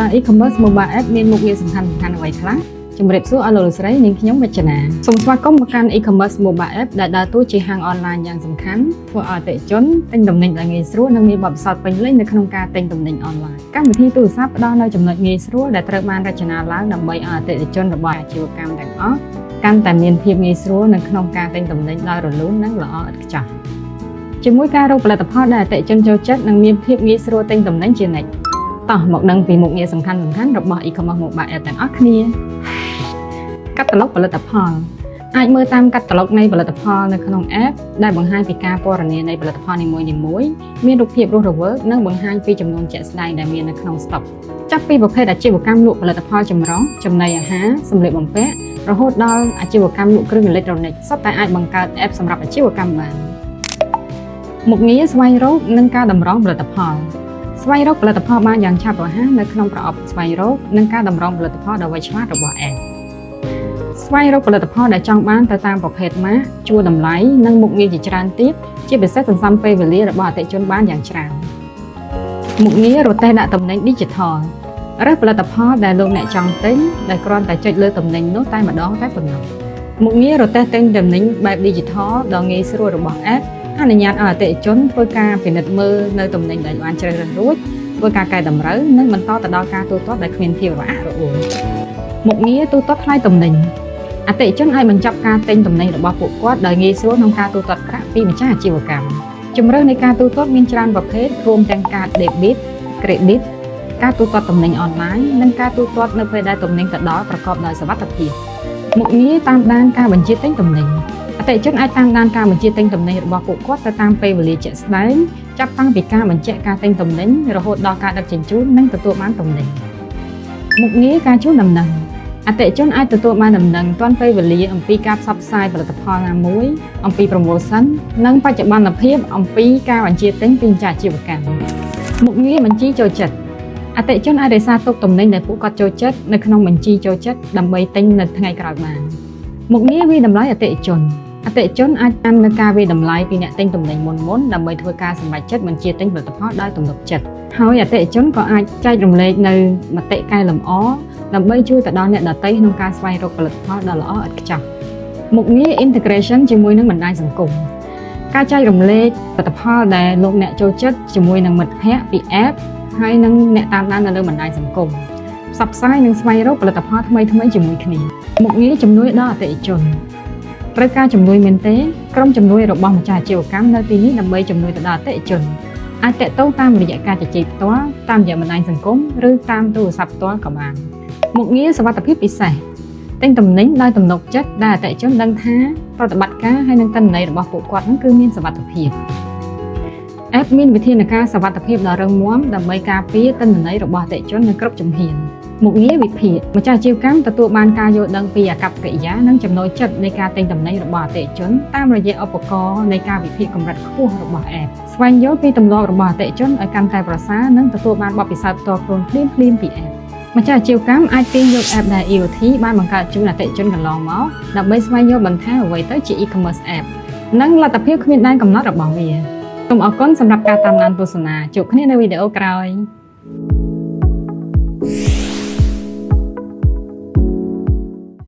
តើ e-commerce mobile app មានមុខងារសំខាន់ៗអ្វីខ្លះជំរាបសួរអស់លោកលោកស្រីនាងខ្ញុំវិជ្ជនាសូមស្វាគមន៍មកកាន់ e-commerce mobile app ដែលដើរតួជាហាងអនឡាញយ៉ាងសំខាន់ធ្វើឲ្យអតិថិជនទិញទំនិញដោយងាយស្រួលនិងមានបទពិសោធន៍ពេញលេញនៅក្នុងការទិញទំនិញអនឡាញកម្មវិធីទូរស័ព្ទផ្ដល់នូវចំណុចងាយស្រួលដែលត្រូវបានរចនាឡើងដើម្បីឲ្យអតិថិជនរបស់អាជីវកម្មទាំងអស់កាន់តែមានភាពងាយស្រួលនៅក្នុងការទិញទំនិញដោយរលូននិងល្អឥតខ្ចោះជាមួយការរកផលិតផលដែលអតិថិជនចូលចិត្តនិងមានភាពងាយស្រួលទិញទំនិញជានិច្ចតោះមកដឹងពីមុខងារសំខាន់ៗរបស់ e-commerce mobile app ទាំងអស់គ្នាកាតាឡុកផលិតផលអាចមើលតាមកាតាឡុកនៃផលិតផលនៅក្នុង app ដែលបង្ហាញពីការពណ៌នានៃផលិតផលនីមួយៗមានរូបភាពរស់រវើកនិងបង្ហាញពីចំនួនជាក់ស្ដែងដែលមាននៅក្នុងស្តុកចាប់ពីប្រភេទអាជីវកម្មលក់ផលិតផលចម្រុះចំណីអាហារសម្លៀកបំពាក់រហូតដល់អាជីវកម្មលក់គ្រឿងអេឡិចត្រូនិកសុទ្ធតែអាចបង្កើត app សម្រាប់អាជីវកម្មបានមុខងារស្វែងរកនិងការតម្រង់ផលិតផលស្វែងរកផលិតផលបានយ៉ាងឆាប់រហ័សនៅក្នុងប្រអប់ស្វែងរកនិងការតម្រង់ផលិតផលដ៏វៃឆ្លាតរបស់ app ស្វែងរកផលិតផលដែលចង់បានទៅតាមប្រភេទម៉ាកជួរតម្លៃនិងមុខងារជាច្រើនទៀតជាពិសេសសន្សំពេលវេលារបស់អតិថិជនបានយ៉ាងច្រើនមុខងាររទេះដាក់ទំនិញ Digital រើសផលិតផលដែលលោកអ្នកចង់ទិញដែលគ្រាន់តែចុចលើទំនិញនោះតែម្ដងតែប៉ុណ្ណោះមុខងាររទេះទិញទំនិញបែប Digital ដ៏ងាយស្រួលរបស់ app អនុញ្ញាតឲ្យអតិថិជនធ្វើការពិនិត្យមើលនៅទំនិញដែលបានជ្រើសរើសរួចធ្វើការកែតម្រូវនិងបន្តទៅដល់ការទូទាត់ដោយគ្មានភាពរអាក់រអួលមុខងារទូទាត់ថ្លៃទំនិញអតិថិជនអាចបញ្ចប់ការទិញទំនិញរបស់ពួកគាត់ដោយងាយស្រួលក្នុងការទូទាត់ប្រាក់ពីម្ចាស់អាជីវកម្មជម្រើសនៃការទូទាត់មានច្រើនប្រភេទរួមទាំងកាត debit credit ការទូទាត់ទំនិញអនឡាញនិងការទូទាត់នៅពេលដែលទំនិញទៅដល់ប្រកបដោយសុវត្ថិភាពមុខងារតាមដានការបញ្ជាទិញទំនិញអតិថិជនអាចតាមដានការបញ្ជាទិញទំនិញរបស់ពួកគាត់ទៅតាមពេលវេលាជាក់ស្ដែងចាប់តាំងពីការបញ្ជាក់ការទិញទំនិញរហូតដល់ការដឹកជញ្ជូននិងទទួលបានទំនិញមុខងារការជូនដំណឹងអតិថិជនអាចទទួលបានដំណឹងទាន់ពេលវេលាអំពីការផ្សព្វផ្សាយផលិតផលណាមួយអំពី promotion និងបច្ចុប្បន្នភាពអំពីការបញ្ជាទិញពីម្ចាស់អាជីវកម្មមុខងារបញ្ជីចូលចិត្តអតិថិជនអាចរក្សាទុកទំនិញដែលពួកគាត់ចូលចិត្តនៅក្នុងបញ្ជីចូលចិត្តដើម្បីទិញនៅថ្ងៃក្រោយបានមុខងារវាយតម្លៃអតិថិជនអតិថិជនអាចអាននៅការវាយតម្លៃពីអ្នកទិញទំនិញមុនៗដើម្បីធ្វើការសម្រេចចិត្តបញ្ជាទិញផលិតផលដោយទំនុកចិត្តហើយអតិថិជនក៏អាចចែករំលែកនៅមតិកែលម្អដើម្បីជួយទៅដល់អ្នកដទៃក្នុងការស្វែងរកផលិតផលដ៏ល្អឥតខ្ចោះមុខងារ integration ជាមួយនឹងបណ្ដាញសង្គមការចែករំលែកផលិតផលដែលលោកអ្នកចូលចិត្តជាមួយនឹងមិត្តភ័ក្តិពី app ហើយនិងអ្នកតាមដាននៅលើបណ្ដាញសង្គមផ្សព្វផ្សាយនិងស្វែងរកផលិតផលថ្មីៗជាមួយគ្នាមុខងារជំនួយដល់អតិថិជនត្រូវការជំនួយមែនទេក្រុមជំនួយរបស់ម្ចាស់អាជីវកម្មនៅទីនេះដើម្បីជំនួយទៅដល់អតិថិជនអាចទាក់ទងតាមរយៈការជជែកផ្ទាល់តាមរយៈបណ្ដាញសង្គមឬតាមទូរស័ព្ទផ្ទាល់ក៏បានមុខងារសុវត្ថិភាពពិសេសទិញទំនិញដោយទំនុកចិត្តដែលអតិថិជនដឹងថាប្រតិបត្តិការហើយនិងទិន្នន័យរបស់ពួកគាត់នឹងគឺមានសុវត្ថិភាព App មានវិធានការសុវត្ថិភាពដ៏រឹងមាំដើម្បីការពារទិន្នន័យរបស់អតិថិជននៅគ្រប់ជំហានមុខងារវិភាគម្ចាស់អាជីវកម្មទទួលបានការយល់ដឹងពីអាកប្បកិរិយានិងចំណូលចិត្តនៃការទិញទំនិញរបស់អតិថិជនតាមរយៈឧបករណ៍នៃការវិភាគកម្រិតខ្ពស់របស់ App ស្វែងយល់ពីទម្លាប់របស់អតិថិជនឲ្យកាន់តែប្រសើរនិងទទួលបានបទពិសោធន៍ផ្ទាល់ខ្លួនភ្លាមៗពី App ម្ចាស់អាជីវកម្មអាចទាញយក app ដែល EOT បានបង្កើតជូនអតិថិជនកន្លងមកដើម្បីស្វែងយល់បន្ថែមអ្វីទៅជា e-commerce app និងលទ្ធភាពគ្មានដែនកំណត់របស់វាសូមអរគុណសម្រាប់ការតាមដានទស្សនាជួបគ្នានៅវីដេអូក្រោយ។